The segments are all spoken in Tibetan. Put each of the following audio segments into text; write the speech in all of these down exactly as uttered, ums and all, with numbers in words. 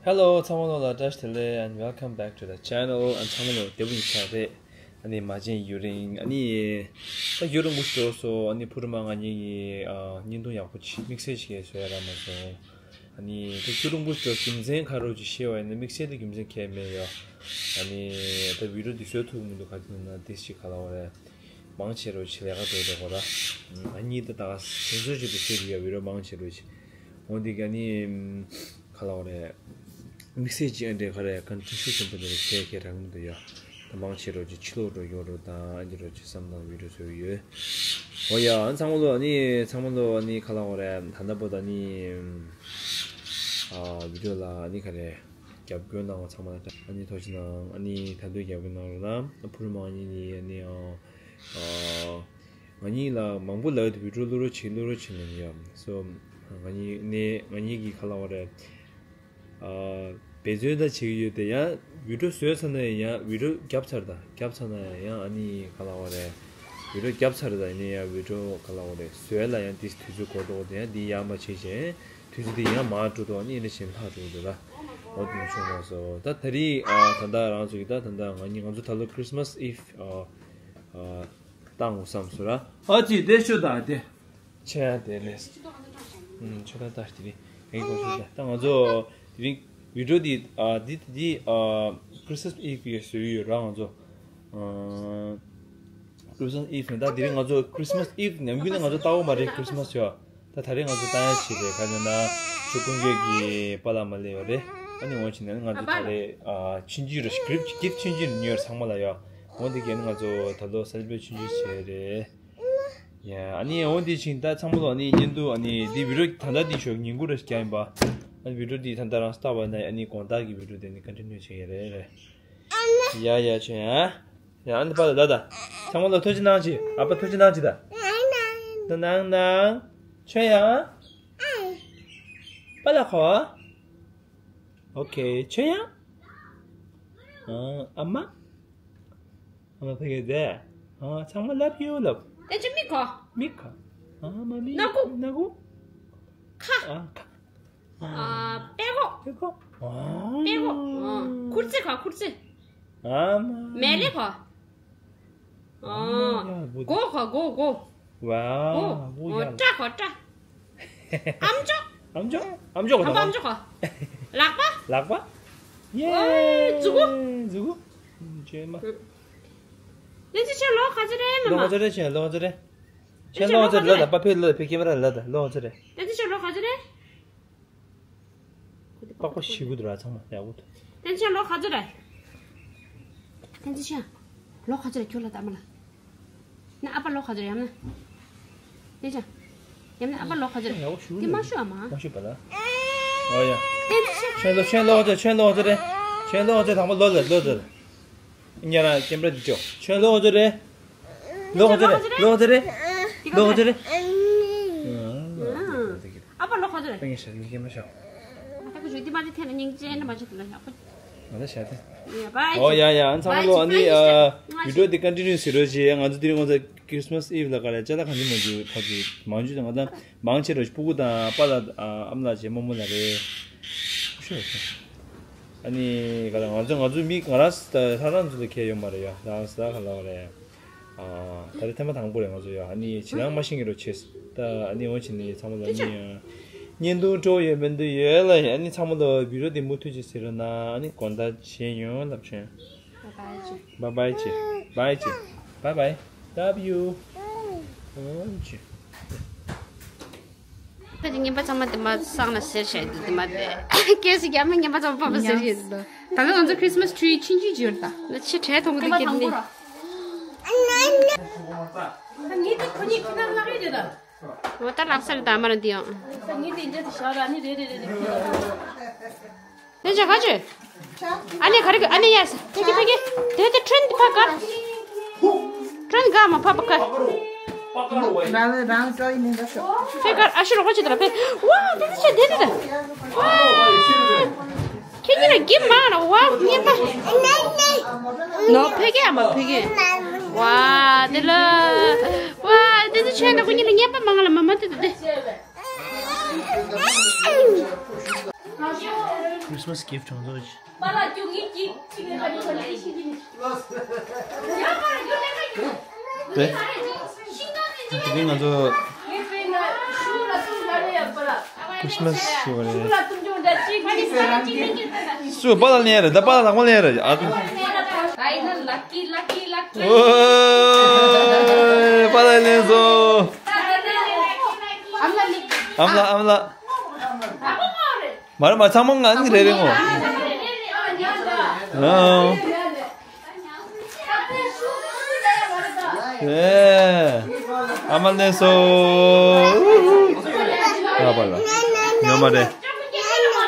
Hello, ཚང་མ་ལོ་ལ་བཀྲ་ཤིས་བདེ་ལེགས། And welcome back to the channel. ཨ་ཚང་མ་ལོ་བདེ་པོ་ཡིན་ཤག་རེད། ཨ་ནི་མ་བྱན་ཡུན་རིང་། ཨ་ནི་ད་ཡུན་རིང་པོ་ཞིག་འགྲོ་སོང་། ཨ་ནི་ཕུ་རུ་མ་ང་གཉིས་ཀྱིས་ཨ་བརྙན་ཐུང་ཡག་པོ་ཅིག་དམིགས་བསལ་ཞིག་བཟོ་ཡ་རག་མ་སོང་། ཨ་ནི་ད་ཡུན་རིང་པོ་ཞིག་འགྲོ་རྒྱུ་མཚན་ག་རེ་ཅིག་བཤད་པ་ཡིན་ན། དམིགས་བསལ་དུ་རྒྱུ་མཚན་གང་ཡང་མེད་ཡ། ཨ་ནི་ད་བི་ཌི་ཡོ་འདི་བཟོ་ཐུབ་མི་འདུག་ག་དུས་ན་དེ་ཞིག་ག་ལ་བ་རེད། མང་ཆེ་རུ་ཆེ་ལས་ཀ་འགྲོ་འགྲོ་གོ་ར། ང་གཉིས་ད་ད་ག་དེ་ཚོ་ཞིག་ཏུ་བཤད་ཀྱི་ཡ། བི་ཌི་ཡོ་མང་ཆེ་རུ་ཆེ། འོ་འདི་ག་ནི་ག་ལ་བ་རེད། དམིགས་བསལ་གྱི་ཨ་འདྲས་ག་རེ་ག་འདྲ་ཤུགས་ཆེན་པོ་འདི་རེད་ཟེར་མཁན་རག་མི་འདུག་ཡ། ད་མང་ཆེ་རུ་ཅིག་ཕྱི་ལོགས་འགྲོ་ཡོང་རུ་དང་ཨ་འདི་རུ་ཅིག་བསམ་དང་བི་ཌི་ཡོ་བཟོ་གི་ཡོད། འོ་ཡ། ཨ་ཚང་མ་ལོ་ཨ་ནི་ཚང་མ་ལོ་ཨ་ནི་ག་ལ་བ་རེད། ད་ལྟ་བར་དུ་ཨ་ནི་ཨ་བི་ཌི་ཡོ་ལ་ཨ་ནི་ག་རེ་རྒྱབ་སྐྱོར་གནང་བ་ཚང་མ་ལ་ཨ་ནི་ཐུགས་རྗེ་གནང་། ཨ་ནི་ད་དུང་རྒྱབ་སྐྱོར་གནང་རོགས་གནང་། ཕུ་རུ་མ་གཉིས་ནི་ཨ་ནི་ཨ་ང་གཉིས་ལ་མང་པོ་ལབ་དུས་བི་ཌི་ཡོ་བླུག་རོགས་བྱེད་བླུག་རོགས་བྱེད་ལབ་ཡ། སོ་ང་གཉིས་ནས་ང་གཉིས་ཀྱིས་ག་ལ་བ་རེད། ཨ་འབད་བརྩོན་ད་བྱེད་ཀྱི་ཡོད་དེ། ཡང་བི་ཌི་ཡོ་བཟོས་ཚར་ན་ཡང་བི་ཌི་ཡོ་བརྒྱབ་ཚར་ད་བརྒྱབ་ཚར་ན་ཡང་ཨ་ནི་ག་ལ་བ་རེད། བི་ཌི་ཡོ་བརྒྱབ་ཚར་ད་ཡིན་ན་ཡང་བི་ཌི་ཡོ་ག་ལ་བ་རེད། བཟོས་ལ་ཡང་དེ་དུས་ཚོད་འགོར་འགྲོ་གི་འདུག་ཡང་འདི་ཡར་མར་བྱེད་བྱེད་དུས་ཚོད་དེ་ཡང་མར་འགྲོ་འདུག་ཨ་ནི་ཨ་ནི་བཞིན་ལྷག་འགྲོ་གི་འདུག་ལ། འོ་དེ་ནི་བྱུང་མ་སོང་། ད་ད་རེས་ཨ་ད་ལྟ་རང་ཚོ་གི་ད་ད་ལྟ་ང་གཉིས་ང་ཚོ་ད་ལོ་Christmas Eve ཨ་ཨ་བཏང་དགོས་བསམ་སོང་ར། ཨ་ཙི་དེ་ཤོད་ད་དེ། ཆེ་ཡ་དེ་ལས། ཨུམ་ཆོ་ད་ད་དེ་རིང་ངའི་གོ་ཤོད་ད། ད་ང་ཚོ་དེ་རིང་བི་ཌི་ཡོ་འདི་ཨ་འདི་འདི་ཨ་Christmas Eve ཡོད་བཟོས་ཡོད་ར། ང་ཚོ་ཨ་Christmas Eve ནས་ད་དེ་རིང་ང་ཚོ་Christmas Eve ནམ་རྒྱུན་ནས་ང་ཚོ་ལྟ་བ་མ་རེད། Christmas ཡོད། ད་ད་རེས་ང་ཚོ་བཏང་ཡ་ཆེ་རེད། ག་ནས་ན་ཆུ་ཀུན་གྱི་པཱ་ལགས་མ་སླེབས་པ་རེད། ཨ་ནི་འོ་ཅི་ནས་ང་ཚོ་ད་རེས་ཨ་ཆུང་ཆུང་རེ་gift gift ཆུང་ཆུང་ཉོས་ཚང་མ་ལ་ཡ། འོ་འདི་གས་ནི་ང་ཚོ་ད་ལོ་སེ་ལེ་བྷི་རེཊ་ཆུང་ཆུང་བྱས་རེད། ཡ་ཨ་ནི་འོ་འདི་ཕྱིན་ད་ཚང་མ་ལོ་ཨ་ནི་བརྙན་ཐུང་ཨ་ནི་འདི་བི་ཌི་ཡོ་ད་ལྟ་འདི་ཞོག་ཉིན་གུང་རེ་བརྒྱབ་ཡིན་པ། ཨ་ནི་བི་ཌི་ཡོ་འདི་ད་ལྟ་རང་ལྟ་བ་ན་ཨ་ནི་དགོང་དག་གི་བི་ཌི་ཡོ་དེ་ནི་ཀོན་ཊི་ནིའུ་བྱེད་ཀྱི་རེད་རེད། ཡ་ཡ་ཆོས་ཡ། ཡ་ཨ་ནི་པཱ་ལགས་ལ་ད། ཚང་མ་ལ་ཐུགས་རྗེ་གནང་ཅིག་ཨ་ཕ་ཐུགས་རྗེ་གནང་ཅིག་ད། ད་གནང་གནང་། ཆོས་ཡ། པཱ་ལགས་ཁོ། ཨོ་ཁེ་ཆོས་ཡ། ཨ་ཨ་མ། ཨ་མ་ཕ་གི་དེ། ཨ་ཚང་མ་love you ལབ། དེ་ཅི་མི་གོ། མི་གོ། ཨ་མ་མི། སྣ་ཁུག་སྣ་ཁུག་ཁ། ཨ་ཁ། ཨ་པད་ཀོ། པད་ཀོ། ཨ་པད་ཀོ། ཨ་ཁུར་ཙེ་གོ་ཁུར་ཙེ། ཨ་མ། མེ་ལེ་གོ། ཨ་ཡ་བུ། མགོ་གོ་མགོ་མགོ། ཝའོ། མགོ། ཨོ་ཡ། སྐྲ་གོ་སྐྲ། ཨམ་ཅོག་ཨམ་ཅོག་ཨམ་ཅོག་གོ། ཨམ་པ་ཨམ་ཅོག་གོ། ལག་པ། ལག་པ། ཡེ། ཨོ་མཛུ་གུ། མཛུ་གུ། ཅེ་མ། ལན་ཅི་ཆེ་ལོ་ག་ཚོད་རེད་མ་མ། ལོ་ག་ཚོད་རེད་ཆེ་ལོ་ག་ཚོད་རེད། ཆེ་ལོ་ག་ཚོད་རེད་ལ་ད་པ་ཕེ་ལ་ཕེ་ཀེ་མ་ར་ལ་ད་ལོ་ག་ཚོད་རེད། ལན་ཅི་ཆེ་ལོ་ག་ཚོད་རེད། པགས་པ་ཞི་གུ་འདུག་ར་ཚང་མ་ཡག་པོ་འདུག་བསྟན་ཆེན་ལོ་ག་ཚོད་རེད། བསྟན་ཆེན་ལོ་ག་ཚོད་རེད་ཁྱོད་ལ་ད་མ་ལ། ན་ཨ་ཕ་ལོ་ག་ཚོད་རེད་ཡམ་ན། བསྟན་ཆེན། ཡམ་ན་ཨ་ཕ་ལོ་ག་ཚོད་རེད། ཡག་པོ་ཞུ་དེ་མ་ལ་ཞུ་ཨ་མ། མ་ཞུ་པ་ལ། ཨོ་ཡ། བསྟན་ཆེན། ཆེན་ལོ་ཆེན་ལོ་ག་ཚོད་ཆེན་ལོ་ག་ཚོད་རེད། ཆེན་ལོ་ག་ཚོད་དང་པོ་ལོ་ལ་ལོ་ལ། ཉ་ར་ཀེམ་ར་འདི་ཅོ། ཁྱོད་ལོ་ག་ཚོད་རེད། ལོ་ག་ཚོད་རེད། ལོ་ག་ཚོད་རེད། ལོ་ག་ཚོད་རེད། ཨ་ཕ་ལོ་ག་ཚོད་རེད། ཏང་ཡེ་ཤ་ལི་ཀེམ་ར་ཤ། ང་ད་ཁུ་ཞུ་དི་མ་དི་ཐེ་ན་ཉིང་ཅན་མ་ཆེ་དི་ལ་ཡག་པོ། ང་ད་ཤ་དི། ཡ་བའི། ཨོ་ཡ་ཡ་ཨ་ཚང་མ་ལོ་ཨ་ནི་བི་ཌི་ཡོ་འདི་ཀོན་ཊི་ནིའུ་ཟེར་རོ་ཅི། ང་ཚོ་དི་རིང་ང་ཚོ་Christmas Eve ལ་ག་རེ་ཅ་ལག་ག་ནི་མ་འཇུ་ཐག་གི་མ་འཇུ། ང་ད་མང་ཆེ་རོ་སྤུ་གུ་དང་པཱ་ལགས་ཨམ་ལགས་ཅེ་རྨོ་མོ་ལ་རེད། ཤོད། ཨ་ནི་ག་ལ་ང་ཚོ་ང་ཚོ་མི་ང་རང་ས་ལྷ་རང་ཚོ་ལ་ཁྱད་ཡོད་མ་རེད་ཡ། རང་ས་ག་ལ་བ་རེད། ཨ་ད་རེས་ཐེངས་མ་དང་པོ་རེད་ང་ཚོ་ཡ། ཨ་ནི་ཇི་ལང་མ་ཤེས་ཀྱི་རོ་ཆེས་ད། ཨ་ནི་འོ་ཆེ་ནི་ཚང་མ་ལ་ཨ་ནི་ཡ་བརྙན་ཐུང་སྤྲོ་ཡོད་མི་འདུག་ཡོད་ལ་ཡ། ཨ་ནི་ཚང་མ་ལ་བི་ཌི་ཡོ་འདི་མུ་མཐུད་ཅིག་ཟེར་རོ་ན། ཨ་ནི་དགོང་དག་བྱས་ཡོང་ལབ་བྱས། Bye bye ཅི། Bye bye ཅི། Bye bye ཅི། Bye bye། Love you། འོ་ཆེ། ད་དེ་ངན་པ་ཚང་མ་དེ་མ་སང་ལ་ཟེར་བྱས་དེ་དེ་མ་དེ། སྐད་ཟིག་རྒྱ་མ་ངན་པ་ཚང་མ་ཕབ་པ་ཟེར་བྱས་དེ། ད་ལོ་ང་ཚོ་Christmas tree ཆུང་ཆུང་ཅིག་ཡོད་ད། ན་ཆེ་གྲས་མཐོང་གི་འདུག་ཁྱེད་ནི། ད་ངས་དེ་ཁོ་གཉིས་ཁྱི་ནང་ལག་ཡོད་དེ་ད། འོ་ད་ལག་ས་རེད་ད་མ་ར་འདི་ཡང་། ད་ངས་དེ་འདྲ་དེ་བཞག་ད་ནི་རེད་རེད་རེད་རེད། ལེ་ཅ་ག་ཅེ། ཨ་ནེ་ག་རེ་གི་ཨ་ནེ་ཡ་ས་ཕེ་གི་ཕེ་གི། དེ་དེ་ཁྲོན་དེ་ཕ་གར། ཁྲོན་ག་མ་ཕ་པ་གར། རང་རང་ཀའི་ནི་འདྲ་ཤོག་ཕེ་གར་ཨ་ཤུ་རོགས་ཅི་དེ་ར་ཕེ། ཝ་དེ་དེ་ཆེ་དེ་དེ་དེ། ཝ། ཁྱེད་ཀྱི་ལ་གི་མ་ར་ཝ་ངན་པ། ནོ་ཕེ་གི་ཨ་མ་ཕེ་གི། ཝ་དེ་ལ། ཝ་དེ་དེ་ཆེ་ན་ཁོ་གཉིས་ལ་ངན་པ་མ་ང་ལ་མ་མ་དེ་དེ་དེ། Christmas Christmas gift ང་ཚོ། པཱ་ལགས་ཁྱོད་ངའི་གཅིག་གཅིག་ལས་ཀ་ཡོད་པ་ལས་ཤེས་ཀྱི་མེད། ཡ་པཱ་ལགས་ཁྱོད་ལས་ཀ་ཡོད། དེ། དེ་ང་ཚོ། ངའི་དཔེར་ན་ཤུགས་ལ་གཏོང་ཡ་རེད་ཡ་པཱ་ལགས། Christmas ཞུ་བ་རེད། ཤུགས་ལ་གཏོང་ཆོག་འདྲ་གཅིག་གཅིག་གཅིག་གཅིག་གཅིག་གཅིག་གཅིག་སུ་པཱ་ལགས་ལེན་ཡ་རེད། ད་པཱ་ལགས་དང་པོ་ལེན་ཡ་རེད། ཨ་ཏུ། ད་ཡིན་ན་ལ་ཀི་ལ་ཀི་ལ་ཀི། ཨོ། པཱ་ལགས་ལེན་སོང་། ཨ་མ་ལགས། ཨ་མ་ལགས། ཨ་མ་ལགས། མ་རེད་མ་རེད། ཚང་མ་ང་གཉིས་རེ་རེ་ངོ་། ཨ། ཨེ། ཨ་མ་ལེན་སོང་། ཨ་པཱ་ལགས། ཉོ་མ་རེད།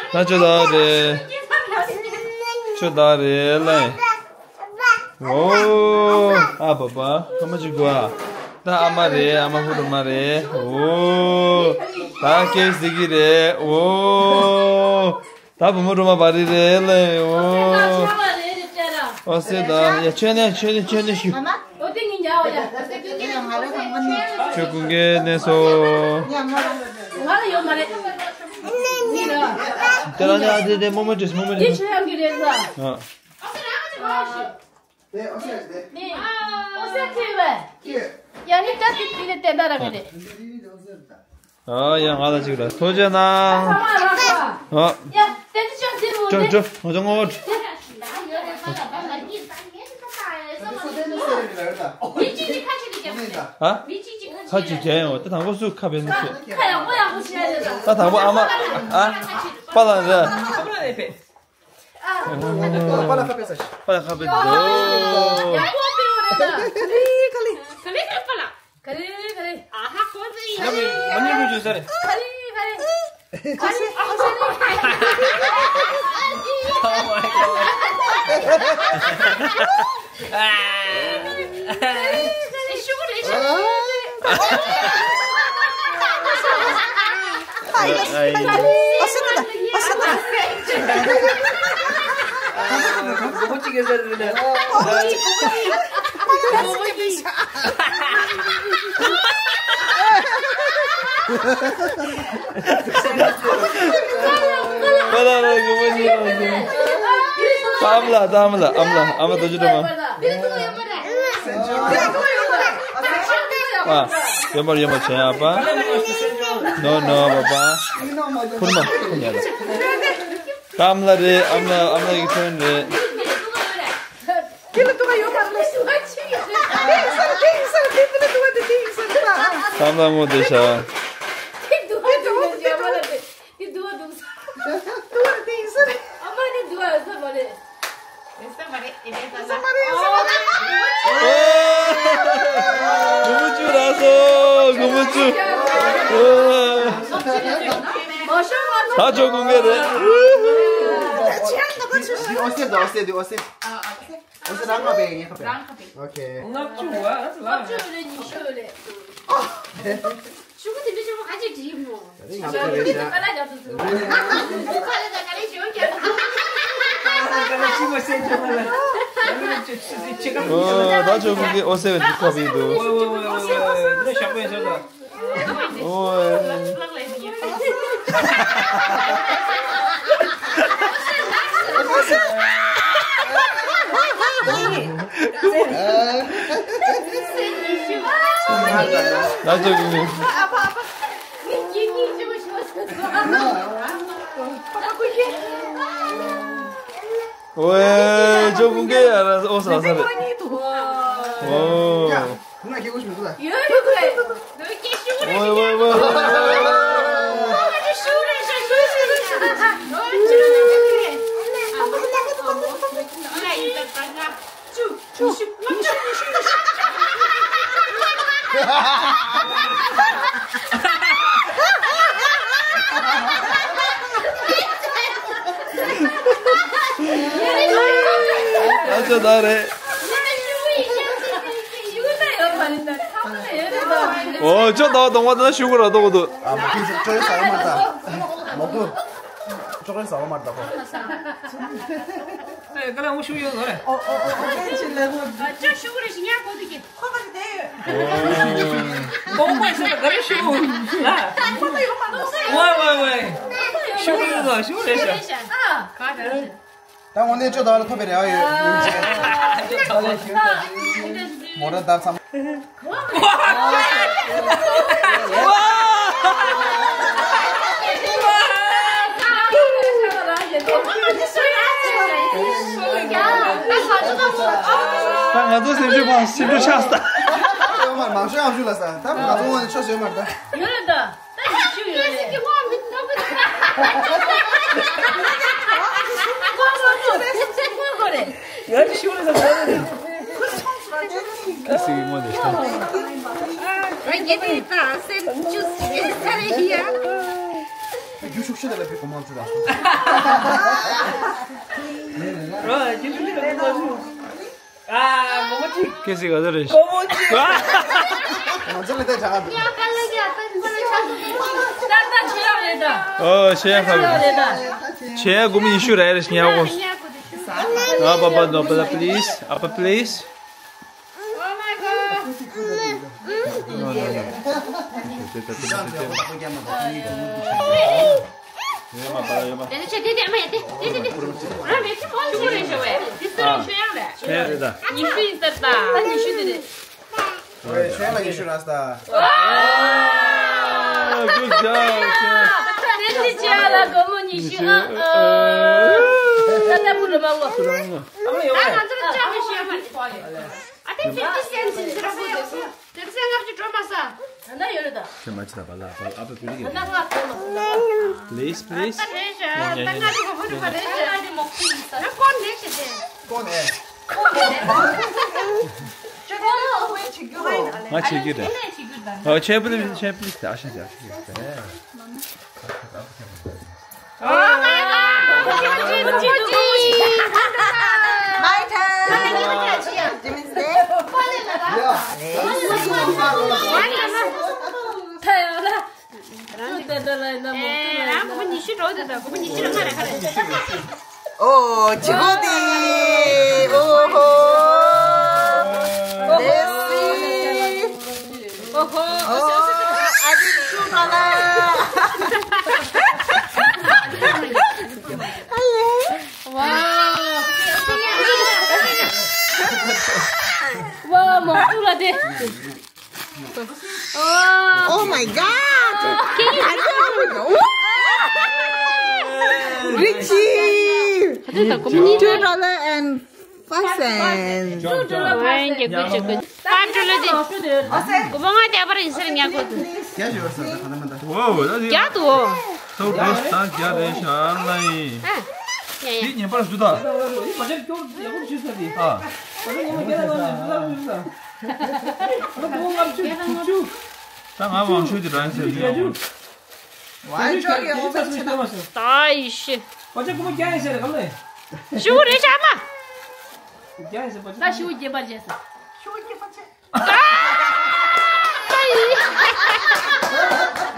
ད་ཆོས་ད་རེད། ཆོས་ད་རེད་ལེ། ཨོ། ཨ་པ་པ། ཨ་མ་ཅིག་གོ་ཨ། ད་ཨ་མ་རེད། ཨ་མ་ཕུ་རུ་མ་རེད། ཨོ། ད་ཀེག་ཟིག་གི་རེད། ཨོ། ད་བུ་མོ་སྒྲོལ་མ་བ་རི་རེད་ལེ། ཨོ། ཨོ་སེ་ད་ཡ་ཆོས་ནས་ཆོས་ནས་ཆོས་ནས་ཞུ། ཆོས་ཀུན་དགའི་གནས་སོ། དེ་ལ་ནི་ཨ་དེ་དེ་རྨོ་མོ་བྲིས་རྨོ་མོ་བྲིས། ཨ། ཨ་ཡ་ང་ལ་ཅིག་ལ་ཐོ་ཅེ་ན། ཨ། ཅོ་ཅོ་ང་ཚོ་ངོ་བོ། ཨ། ཁ་ཅིག་རྒྱལ་ཡོང་བ་དེ་དང་པོ་སུ་ཁ་བེ་ནི་ཁྱོད། ད་དང་པོ་ཨ་མ། ཨ། པཱ་ལགས་རེད། པཱ་ལགས་ཁ་པེ་ས། པཱ་ལགས་ཁ་པེ་འདུག་ཨ་མ་ལགས། ཨ་མ་ལགས། ཨ་མ་ལགས། ཨ་མ་ལགས། ཨ་མ་རྡོ་རྗེ་སྒྲོལ་མ། ཨ། ཡོད་མ་རེད། ཡོད་མ་རེད། བྱས་ཨ་ཕ། ནོ་ནོ་བ་བ། ཕུར་མ་ཕུར་མ་ཡ་ལ། ཨ་མ་ལགས་རེད། ཨ་མ་ལགས། ཨ་མ་ལགས་ཀྱི་ཐོན་རེད། ཁྱེད་ལ་ཐུག་ག་ཡོད་མ་རེད། ཨམ་ལགས་ངོ་བདེ་ཤག་དེ་འདུག་བ་འདུག་ཡོད་མ་རེད། དེ་འདུག་བ་འདུག་ས། དེ་འདུག་བ་འདུག་ས། འདུག་བ་རེད། དེ་ཡིན་ས་རེད། ཨ་མ་དེ་འདུག་བ་ཡོད་ས་མ་རེད། ཡོད་ས་མ་རེད། ཨེ་རེད་ས་མ་རེད། ཨོ། གུ་མུ་ཅུ་ར་སོ། གུ་མུ་ཅུ། ཨོ། ད་ཆོ་ཀུན་དགའ་རེད། ཨོ་སེ་དང་ཨོ་སེ་དེ་ཨོ་སེ། ཨོ་སེ་རང་ཁ་པེ་ངའི་ཁ་པེ། རང་ཁ་པེ། ཨོ་ཁེ། ལྔ་བཅུ་བ་ལ། ལྔ་བཅུ་རེད། ཉི་ཤུ་རེད། ཤུ་གུ་དེ་འདྲ་ཤོག་ཁ་ཅིག་བྲིས་མོ། ད་རེས་ང་ཚོ་རེད་ཤག་ཁ་ལ་རྒྱབ་ཏུ་ཚུར། ཁ་ལ་ད་ག་རེ་ཞོག་ཀྱང་། ཁ་ལ་ཅི་མ་ཟེར་ཅོག་ལ། ཁ་ལ་ཅི་ཅི་ཅི་ཁ་ཨོ་ད་ཆོ་གུན་གྱི་ཨོ་སེ་བའི་འདུག་ཁ་བི་འདུག་ཨོ་ཨོ་ཨོ་ཨོ་ཨོ་འདི་ཞག་པའི་ཞོག་ད། ཨོ། ད་ཆོ་གུན་གྱི། ཝེ། ཆོ་གུན་གྱི་ཨ་ར་ཨོ་ས་ས་རེད། ཨོ། ཝེ་ཝེ་ཝེ་ཝེ། ཨ་ཅོ་ད་རེད། ཨོ་ཅོ་ད་གདོང་པ་ད་ཤུ་གུ་ར་ཏོག་གོ་འདུག་ཨ་མ་ཁྱེད་ཚོ་ཅོ་ཡོད་ས་ཡོད་མ་རེད་ད། མོ་གུ་ཅོ་གོ་ཡོད་ས་ཡོད་མ་རེད་ད་ཁོ། ཨེ་ཀ་ལ་འུ་ཤུ་ཡོད་ཟོ་རེད། ཨོ་ཨོ་ཨོ་ཨེ་ཅི་ལེ་གོ། ཅོ་ཤུ་གུ་རེ་ཞིག་ཉར་གོ་འདུག་གི། ཁོ་ག་ནས་བསྡད་ཡོད། གོང་པ་ཤོད་ད་ག་རེ་ཤོད་ལ། ཁོ་ད་ཡོད་མ་རེད། ཝེ་ཝེ་ཝེ། ཤུགས་རེད་ཤག་ཤུགས་རེད་ཤག་ཨ། ག་རེ། ད་དངོས་གནས་ཅོ་ད་ལ་ཐོབ་པའི་རེ་བ་ཡོད། མོ་ར་ད་ཚང་། ད་ང་ཚོ་སེམས་ཤུགས་མང་སེམས་ཤུགས་ཆག་ས། ཡོད་མ་མང་ཤོས་ཡང་ཤུགས་ལ་ས། ད་ང་ཚོ་དངོས་གནས་ཆོ་ཤོས་མ་རེད་ད། ཡོད་ལ་ད། ད་ཉི་ཤུ་ཡོད་རེད། ཡར་ཤུ་རེད་ཟེར་ད་རེད། ཁ་སིག་མོ་དེ་ཤ། རང་རྒྱལ་དེ་ད་སེམས་ཅུ་ས་རེད་ཡ། རྒྱུ་ཤུགས་ཤུགས་དེ་ལ་བི་གོ་མང་ཆུ་ར། ར་རྒྱུ་ཤུགས་དེ་ལ་བི་མང་ཆུ། ཨ། མོ་མོ་ཅིག་ཁེ་སི་ག་ཚོད་རེད། མོ་མོ་ཅིག་ང་ཚོ་ལ་ད་ཆ་ག་འདུག་ད་ད་ཆེ་ཡག་རེད་ད། ཨོ་ཆེ་ཡག་ཧ་རེད་ད། ཆེ་ཡག་དགུ་མི་ཉི་ཤུ་རེད་རེད་ཉག་གོ། ཨ་པ་པ་ནོ་པ་པ་པི་ལིས། ཨ་པ་པི་ལིས། Oh my god. དེ་ནས་ཆེ་དེ་དེ་ཨ་མ་ཡ་དེ་དེ་དེ་དེ་རང་མེད་ཀྱི་མོ་ཆུང་རེད་ཤོད་བས། དེ་སུ་རང་ཤོད་ཡང་རེད། ཆེ་རེད་ད། ཉི་ཤུ་ཡིན་ཟེར་ད། ད་ཉི་ཤུ་དེ་རེད། ཨོ་ཡ་ཤོད་ལ་ཉི་ཤུ་ར་ས། ཨ། Good job. དེ་ཅི་བྱས་ལ་སྒོར་མོ་ཉི་ཤུ་ཨ་ཨ། ད་ལྟ་བུ་རུ་མ་ངོ། ཨ་མ་ཡོང་བས། ང་ཚོར་ཅག་མི་ཤེས་མ་རེད། I think fifty cents is reasonable. དེ་ཚེ་ལྔ་བཅུ་སྒྲོལ་མ་ས། ད་ན་ཡོད་རེད་ད། ཁྱེད་མ་ཅི་ད་པ་ལ་ཨ་པ་བུ་རིག་ད་ན་ང་སྒྲོལ་མ་ས། Please, please. ད་རེད་ཤག་ད་ང་ཅི་གོ་བུ་རིག་པ་རེད་ཤག་ང་ཀོན་ནེག་ཤི་དེ། ཀོན་ཨེ། ང་བྱེད་རྒྱུ་རེད། ཨོ་ཆེ་པི་ལི་ཆེ་པི་ལི་ད་ཨ་ཤ་ཅག་ཆེ་པི་ལི་ད། Oh my god! My turn! ཨོ་ཅི་གོ་དེ། ཨོ་ཧོ། ཨོ་ཧོ། ཨོ་ཨ་ཅི་ཆུ་ནང་ལ། ཝའོ། ཝའོ་མོ་ཏུ་ལ་དེ། Oh my god! Can you? Richie! Two dollar and five cents. Five dollar དེ། གོ་མ་ང་རྒྱ་པར་ཡིན་ཟེར་ཉག་གོ་དུ། རྒྱ་འདུག་ཨོ། ད་རྒྱ་རེད་ཤག་ལ་ཡིན། ཨ། ཡ་ཡ། འདི་ཉན་པར་ཞུ་ད། ཨ། ད་ང་མང་ཤོས་དེ་རང་ཟེར་ཡོད། ད་ཡི་ཤི། ཞུ་རེད་ཤག་མ། ད་ཞུ་རྒྱས་པར་བྱས་སོ།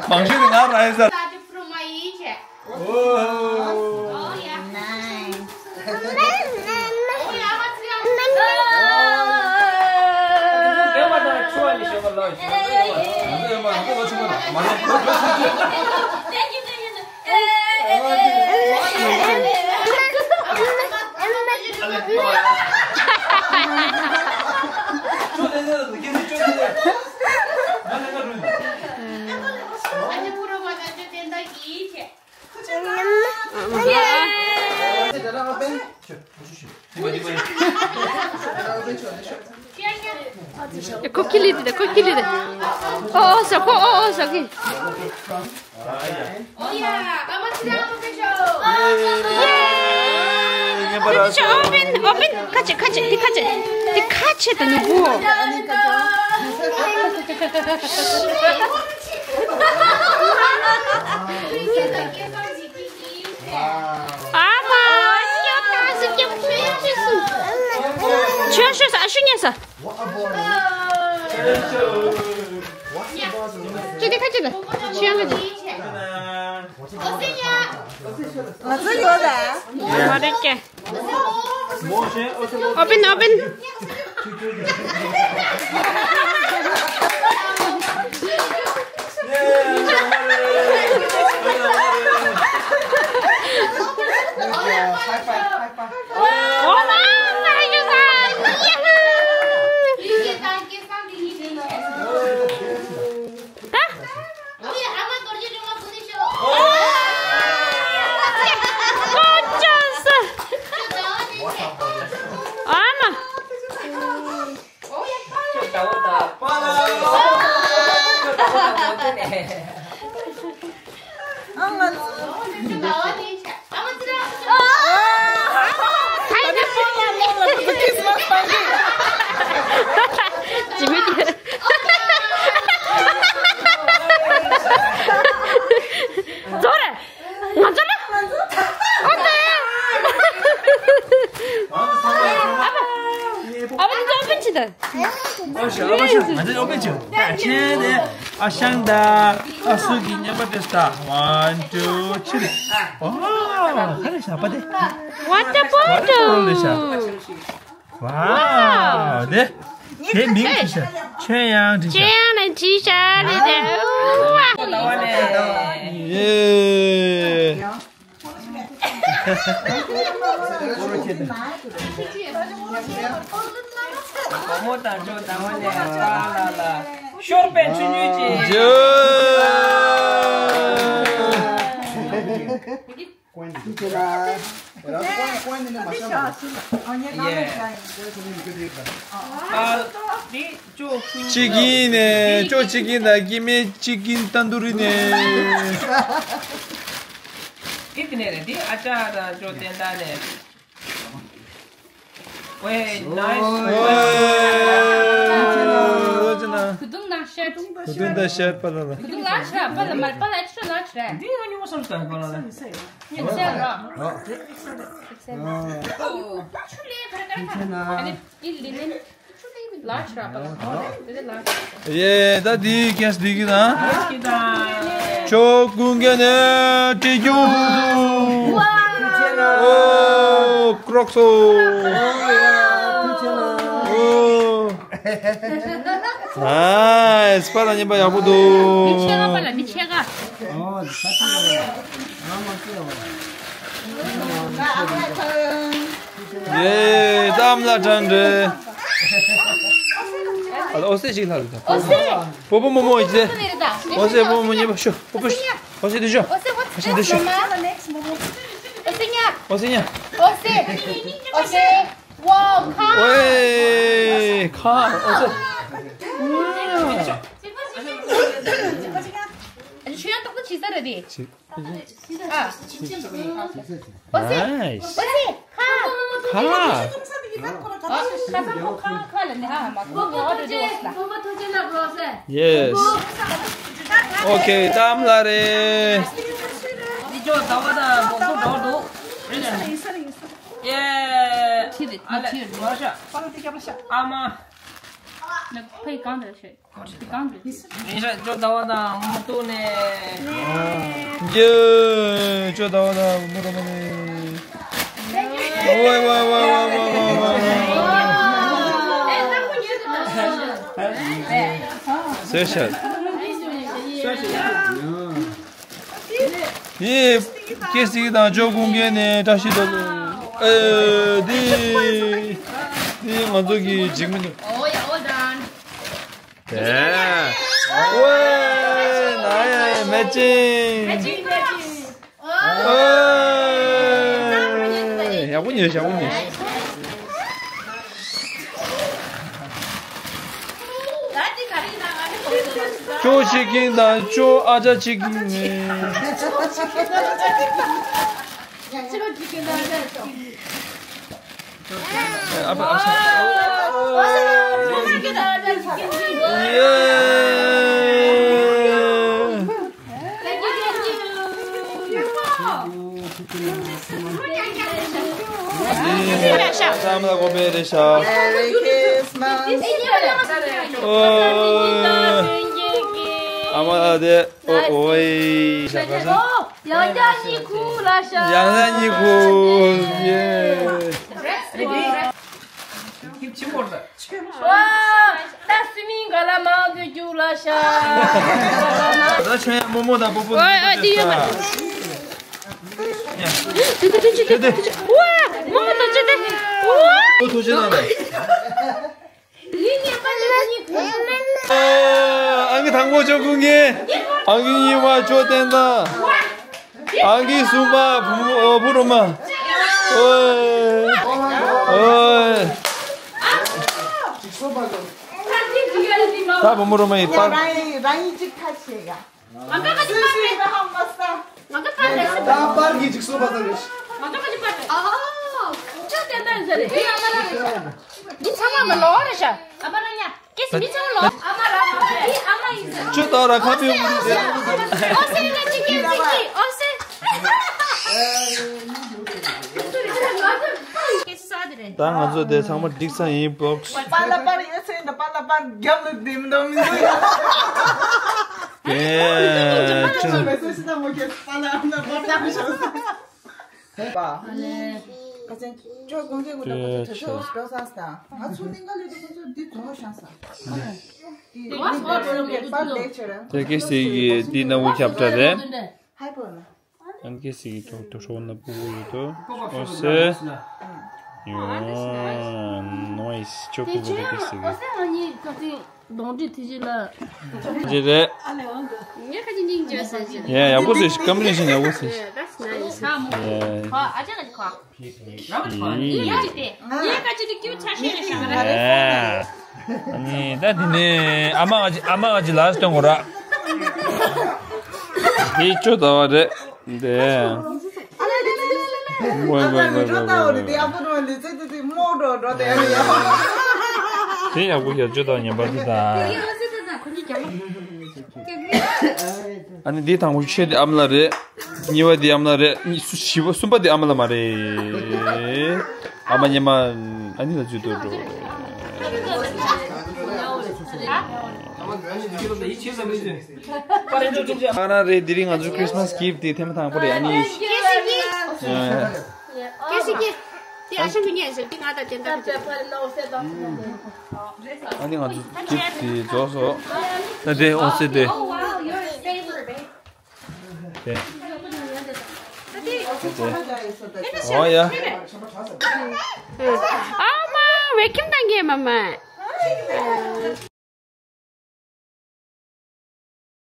མང་ཤོས་དེ་ང་རང་ཡིན་ས། ཁོ་ཁྱི་ལི་དེ་ཁོ་ཁྱི་ལི་དེ། ཨོ་ཨོ་ཟ་ཁོ་ཨོ་ཨོ་ཟ་གི། ཨོ་ཡ། ཨ་མ་ཚེ་རིང་ཨ་མ་ཕེབས་ཤོག་ཨོ་ཡ། ཕེབས་ཤོག་ཨོ་པིན་ཨོ་པིན། ཁ་ཆེ་ཁ་ཆེ། དེ་ཁ་ཆེ། དེ་ཁ་ཆེ་ད་ནུ་བུ། ཨ་མ། ཁྱོད་ཤོད་ས། ཨ་ཤུ་ཉན་ས། ཁྱེད་དེ་ཁ་ཆེ་ལ། ཤུ་ཡང་ཁ་ཆེ། ང་ཚོ་ཡོད་ལ། མ་རེད་ཀྱེ། ཨོ་པིན་ཨོ་པིན། Oh, nice! Thank you, sir. Yahoo! ད། ཨ་མ། ང་ཚོ་ལ། ཨོ་ཏེ། ཨ་ཕ། ཨ་ཕ། ཨོ་པེན་ཆི་ད། ཨོ་ཤ། ཨ་ཕ་ཤ། ང་ཚོ་ཨོ་པེན་ཆི། ད་ཆེན་དེ། ཨ་ཤང་ད། ཨ་སུ་གི་ཉམས་པ་ཏེ་སྟ། One, two, three. ཨོ། ཁ་རེ་ཤ་པ་དེ། Water bottle. Water bottle་ལེ་ཤ། Wow. དེ། དེ་མིང་བྲིས་ཤག་ཆོས་དབྱངས་བྲིས་ཤག་ཆོས་དབྱངས་ལ་བྲིས་ཤག་རེད་དེ། ཨོ་ཝ། ཡེ། བུ་མོ་དང་ཇོ་ཟླ་བ་ལས་པཱ་ལགས་ལ་ཤོར་པའི་ཆུ་ཉུལ་གྱིས། ཇོ། གཅིག་ཡིན་ནས་ཅོ་གཅིག་ཡིན་དང་སྐྱེ་དམན་གཅིག་ཡིན་ཏན་དུ་རི་ནས། འདི་དེ་ནས་རེད། འདི་ཨ་ཅག་དང་ཅོ་བསྟན་དར་ནས། ཝེ། ནའིས། ཝེ། རོ་ཅི་ན། གུ་དུང་དང་ཤད། གུ་དུང་དང་ཤད་པ་ལ་ལ། གུ་དུང་ལ་ཤ་པ་ལ་མར་པ་ལ་ཤ་ལ་ཤ། འདི་ང་ཉོ་སོང་ས་པ་ལ་ལ། ཉན་ཤ་ར། ཨོ། ཆུ་ལས་ག་རེ་ག་རེ་ག་རེ། ཨ་ནི་འདི་ལི་ནན། ལ་ཤ་པ་ལ། ཨོ་དེ་ལ་ཤ། ཡེ། ད་འདི་ཁེས་འདི་གི་ན། ཅོ་ཀུན་དགའ་ནས་བྲིས་སྐྱོང་ཐུག་ཐུག་ཨོ། ཀྲོག་སོ། ཨོ། ནའིས། པ་ལ་ཉན་པ་ཡག་པོ་འདུག་འདི་ཆེ་ག་པ་ལ་འདི་ཆེ་ག་ཡེ། གཏམ་ལ་དྲན་རེད། ཨ་ལ་ཨོ་སེ་ཞིག་ལྷག་རེད་ད། ཨོ་སེ། པོ་པོ་མོ་མོ་ཡིན་ཏེ། ཨོ་སེ། པོ་མོ་ཉེ་པོ་ཤོ། པོ་པོ་ཤོ། ཨོ་སེ་འདི་ཤོ། ཨོ་སེ་འདི་ཤོ། ཨོ་སེ་ཉ། ཨོ་སེ། ཨོ་སེ། ཝའོ། ཁ། ཨོའེ། ཁ། ཨོ་སེ། ཨ་ཆུ་ཡང་ཏོག་ཏོག་ཆི་ས་རེད་དེ། ཨ། ཨོ་སེ། ཨོ་སེ། ཁ། ཁ། ཨ། ཁ་ས་ཁོ་ཁ་ཁ་ལ་ནི་ཧ་མ་ཁོ་ཁོ་ཨོ་ཏོ་ཏོ་ལ། ཡེས། ཨོ་ཁེ། གཏམ་ལ་རེད། འདི་ཅོ་ཟླ་བ་དང་མོ་ཀུ་འགྲོ་འདུག་ཡེ། ཁྱི་རེད། ཨ་ལེ། ཁྱི་རེད། ངོ་ཤ། ཨ་མ། ཕའི་གང་དུ་ཤོད། གང་དུ། ཡིན་ཤ། ཅོ་ཟླ་བ་དང་མོ་ཏུ་ནས། ཡེ། ཅོ་ཟླ་བ་དང་མོ་རོ་མ་ནས། ཝེ་ཝེ་ཝེ། སེ་ཤ། ཡེ། ཁེ་སི་དང་ཅོ་ཀུན་དགའ་ནས་བཀྲ་ཤིས་བདེ་ལེགས། ཨེ། འདི་འདི་ང་ཚོ་གི་འཇིགས་མི་འདུག་ཨོ་ཡ། ཨོ་ཌན། ཨེ། ཝེ། ན་ཡ་ཡ། མེ་ཅིང་། མེ་ཅིང་། མེ་ཅིང་། ཨེ། ཡག་པོ་ཉོས། ཡག་པོ་ཉོས། ཅོ་ཆིག་གིན་དང་ཅོ་ཨ་ཅག་ཆིག་གིན་ནས། ཨ་ཕ། ཨ་ཕ། ཡེ། ཨ་མ་ལགས་གོ་བེ་རེ་ཤ། Merry Christmas. ཨོ། ཨ་མ་ལགས་དེ། ཨོ། ཨོའི། ཤ་ཁ་ཤ། ཡང་བསྐྱར་གཉིད་ཁུག་ལ་ཤ། ཡང་བསྐྱར་གཉིད་ཁུག་ཡེ། ཁྱིམ་ཆེན་པོ་རེད། ཨོ། ད་སུ་མིང་ག་ལ་མང་དུ་རྒྱུག་ལ་ཤ། ད་ཆོས་དབྱངས་རྨོ་མོ་དང་པོ་པོ། ཨོ་ཨོ། འདི་ཡོད་པ། དེ་དེ་དེ་དེ་དེ། ཝ། མོ་མོ་ཐུགས་རྗེ་ཆེ། ཝ། ཐུགས་རྗེ་གནང་དང་། ཨ་གི་དང་པོ་ཆོས་སྐུ་ངེ། ཨ་གི་གཉིས་པ་ཆོས་བསྟན་དང་། ཨ་གི་གསུམ་པ་བུ་མོ་བུ་རོ་མ། ཨོའི། ཨོའི། ད་བུ་མོ་རོ་མ་ཡི་པར། རང་ཡིན་རང་ཡིན་གཅིག་ཁ་ཕྱེ་ཡ། ང་ཀ་ཀ་ཅི་པར་རེད། ང་ཀ་པར་རེད། ད་པར་གྱི་འཇིགས་སོ་པ་ཟེར་རེད། ང་ཀ་ཀ་ཅི་པར་རེད། ཨ་ཨ། ཅོ་ཏན་ཏན་ཟེར་རེད། འདི་ཨ་མ་རང་རེད་ཤག་འདི་ཚང་མ་མ་ལོག་རེད་ཤག་ཨ་མ་རང་ཡ། ཀེ་སི་མི་ཚང་མ་ལོག་ཨ་མ་རང་རེད། འདི་ཨ་མ་ཡིན་ཟེར། ཅོ་ད་ར་ཁ་པི་ཨོ་སེ་ཨོ་སེ་ཨོ་སེ་ལ་ཅི་ཀེ་སི་ཀི་ཨོ་སེ། ཀེ་སི་ས་དེ་རེད། ད་ང་ཚོ་དེ་ཚང་མ་འགྲིག་ས་ཡིན་པོག་པ་ལ་པར་ཡོད་ཚེ་འདི་པ་ལ་པར་རྒྱབ་ལ་ལྡེམ་འདོམ་ཡོད། དེ་ཅི། མེ་སོ་ཤི་ད་མོ་ཁེ་པ་ལ་ཨ་མ་པར་རྒྱབ་ཤོག་པ། ཁ་ཅན་ཅོ་དགོན་སྐྱེ་དགོན་ད་ཁོ་ཚོ་དྲི་ཤོག་འགྲོ་ས་ས། ང་ཚོ་གླིང་ག་ལས་དུ་ཁོ་ཚོ་འདི་གོང་ཤང་ས། འདི་འདི་ཁོ་ཚོ་པར་ལས་ཆེ་ར། དེ་ཀེ་སི་གི་འདི་ན་འུ་ཁྱབ་ཏྲ་རེད། ཧའི་པོ་ན། ཨན་ཀེ་སི་གི་ཐོག་ཏུ་ཧྲོ་ན་པུ་བོ་ཡོད་དོ། ཨོ་སེ། ཡོ། ནོ་ཨིས་ཅོ་པུ་བོ་རེ་ཀེ་སི་གི། ཨོ་སེ་ང་གཉིས་ཁ་ཅིག་གདོང་འདྲེ་ཐི་ཇི་ལ། ཇི་རེད། ངས་ཁ་ཅིག་སྙིང་རྗེ་ཟེར་ཞིག་ཡ་ཡག་པོ་ཟེར་ཞིག་སྐམ་རིང་ཞིག་ཡག་པོ་ཟེར་ཞིག Yeah, that's nice. ཁ་མོ། ཡ། ཁ་ཨ་ཅག་གི་ཁ། ཡ་ཅིག་དེ། ཡ་ཁ་ཅིག་དེ་ཀྱུ་ཆ་ཤས་རེད་ཤག་རེད། ཨ་ནི་ད་དེ་ནས་ཨ་མ་ཨ་ཅི་ཨ་མ་ཨ་ཅི་ལ་སྟོན་གོ་ར། དེ་ཅོ་ད་བ་རེད། དེ། ཝེ་ཝེ་ཝེ་ཝེ་ཝེ། དེ་ཡག་པོ་ཡག་ཅོ་ད་ཉན་པ་དེ་ད། ཨ་ནི་འདི་དང་པོ་ཆེ་དེ་ཨ་མ་ལ་རེད། གཉིས་པ་དེ་ཨ་མ་ལ་རེད། གཉིས་སུ་བཞི་པ་གསུམ་པ་དེ་ཨ་མ་ལ་མ་རེད། ཨ་མ་ཉི་མ་ཨ་ནི་ལ་འཇུས་ཏོ་འགྲོ། ཨ་ན་རེད། དེ་རིང་ང་ཚོ་Christmas gift དེ་ཐེངས་མ་དང་པོ་རེད། ཨ་ནི། ཀེ་སི་ཀི། དེ་ཨ་ཤ་མི་ཉན་ཟེར་དེ་ང་དང་དེ་འདྲ་རེད། ཨ་ནི་ང་ཚོ་gift དེ་རྫོགས་སོང་། ད་དེ་ཨོ་སེ་དེ། Oh, wow, you're a saver, babe. དེ། ཨོ་ཡ། ཨ་མ་ཝེ་ཁིམ་དང་གེ་མ་མ།